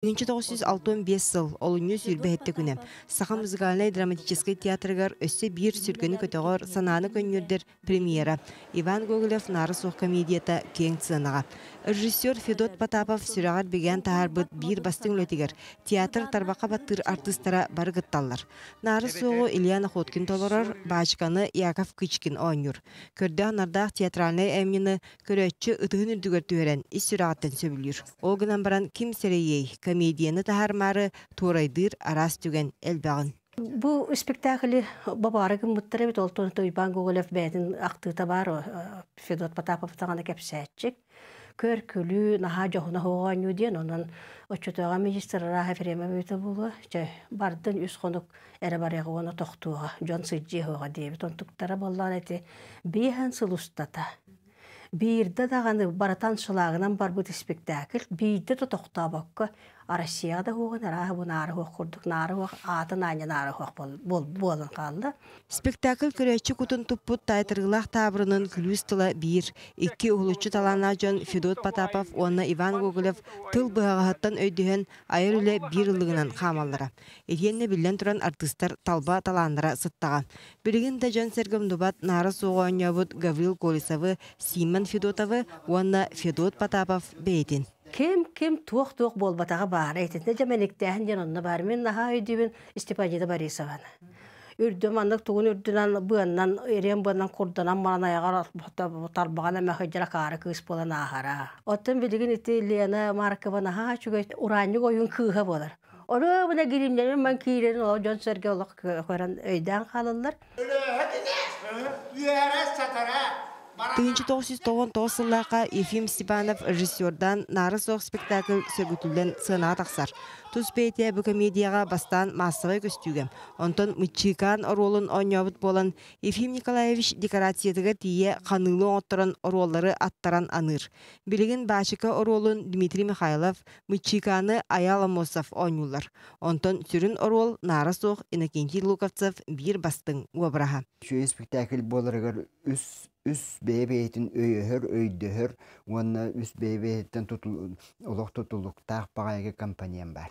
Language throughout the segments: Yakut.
1965 сыл олунньу 27 күнэ Саха музыкальнай драматическай театрыгар өссө биир сүргэни көтөҕөр, санааны көнньүөрдэр премьера Иван Гоголев «Наара суох» комедията киэҥ сыанаҕа. Режиссер Федот Потапов сүрэҕэр бигээн таһаарбыт биир бастыҥ үлэтигэр театр тарбахха баттыыр артыыстара бары кытталлар. Наара суоҕу Илья Находкин толорор, баачыканы Яков Кычкин оонньуур. Көрдөөх-нардаах театральнай айымньыны көрөөччү ытыһын үрдүгэр түһэрэн ис сүрэҕиттэн сөбүлүүр. Ол гынан баран ким сэрэйиэй, комедияны таһаарымаары туорайдыыр араас түгэн элбэҕин. Бу спектакли бабаары гыммыттар эбит, ол туһунан Уйбаан Гоголев бэйэтин ахтыыта баар, Федот Потапов даҕаны кэпсээччик. Көр-күлүү, наһаа дьоһуна оонньуу диэн, онон оччотооҕу министр Раха Ефремова эбитэ буолуо, чэ, бардын үс хонук эрэ барыаҕа уонна тохтуоҕа, дьон сылдьыаҕа диэбит. Онтуктара буоллаҕына ити биэһэн сыл устата биирдэ даҕаны барытан шлагынан барбыт испиктээкил биирдэ да тохтообокко Россияҕа да уоҕун арааһы бу наара уох курдук наара уох аатын аанньа наара уох буолан хаалла. Спектакль көрөөччү кутун туппут таайтарыылаах таабырынын күлүүс тыла биир, икки уһулуччу талааннаах дьон Федот Потапов уонна Иван Гоголев тыл быһаҕаһыттан өйдөһөн айар үлэ биир ыллыгынан хаамаллара. Итиэннэ биллэн туран артыыстар талба талааннара сыттаҕа. Билигин да дьон-сэргэ умнубат наара суоҕу оонньообут Гаврил Колесовы, Симон Федотовы уонна Федот Потапов бэйэтин. Ким-ким туох-туох буолбатаҕа баара итиннэ дьэ мэниктээһин диэн онно баар. Мин наһаа өйдүүбүн Степанида Борисованы. Үрдүм маннык тугун үрдүнэн быаннан, эриэн быаннан курданан баран айаҕар тарбаҕан эмэ сылдьар акаары кыыс буолан ааһара. Оттон билигин ити Лена Маркова наһаа үчүгэй ураанньык ойуун кыыһа буолар. Оруобуна гиримнэрин ман киирэн ол дьон-сэргэ олох көрөн өйдөөн хаалаллар. Үөрэ сатара 1999 сыллаахха Ефим Степанов режиссердаан Наара суох спектакль сөргүтүллэн сыанаҕа тахсар. Тус бэйэтэ бу комедияҕа бастаан маассабай көстүүгэ, онтон Мыччыыкаан оруолун оонньообут буолан, Ефим Николаевич декорациятыгар тиийэ ханыылыы оҥотторон оруоллары аттаран аныыр. Билигин Баачыка оруолун Дмитрий Михайлов, Мыччыыкааны Айаал Аммосов оонньууллар. Онтон сүрүн оруол Наара суох Иннокентий Луковцев биир бастыҥ уобараһа. Үчүгэй спектакль буоларыгар үс үс бэйэ-бэйэтин өйөһөр, өйдөһөр уонна үс бэйэ-бэйэтиттэн тутул, олох тутулуктаах баҕайыга компонент бар.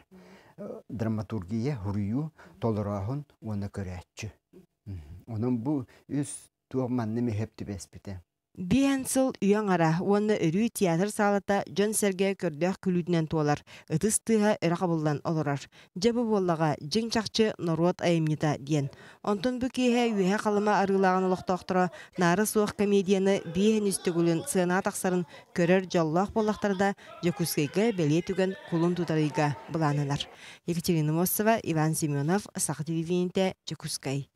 Драматургия, суруйуу, толорооһун уонна көрөөччү. Онон бу үс туох манна мөһөп түбэспитэ. Биэһэн сыл үйэ аҥара уонна өрүү театр саалата дьон-сэргэ көрдөөх күлүүтүнэн туолар, ытыс тыаһа өрө хабыллан олорор. Дьэ бу буоллаҕа дьиҥ-чахчы норуот айымньыта диэн. Онтон бу киэһэ Үөһэ Халыма арыылааҕын олохтоохторо Наара суох комедияны биэһин үс төгүлүн сыанаҕа тахсарын көрөр дьоллоох буоллахтара да, Дьокуускайга бэлиэ түгэн кулун тутар ыйга былааннанар. Екатерина Мосова, Иван Семенов, Саха телевидениетэ, Дьокуускай.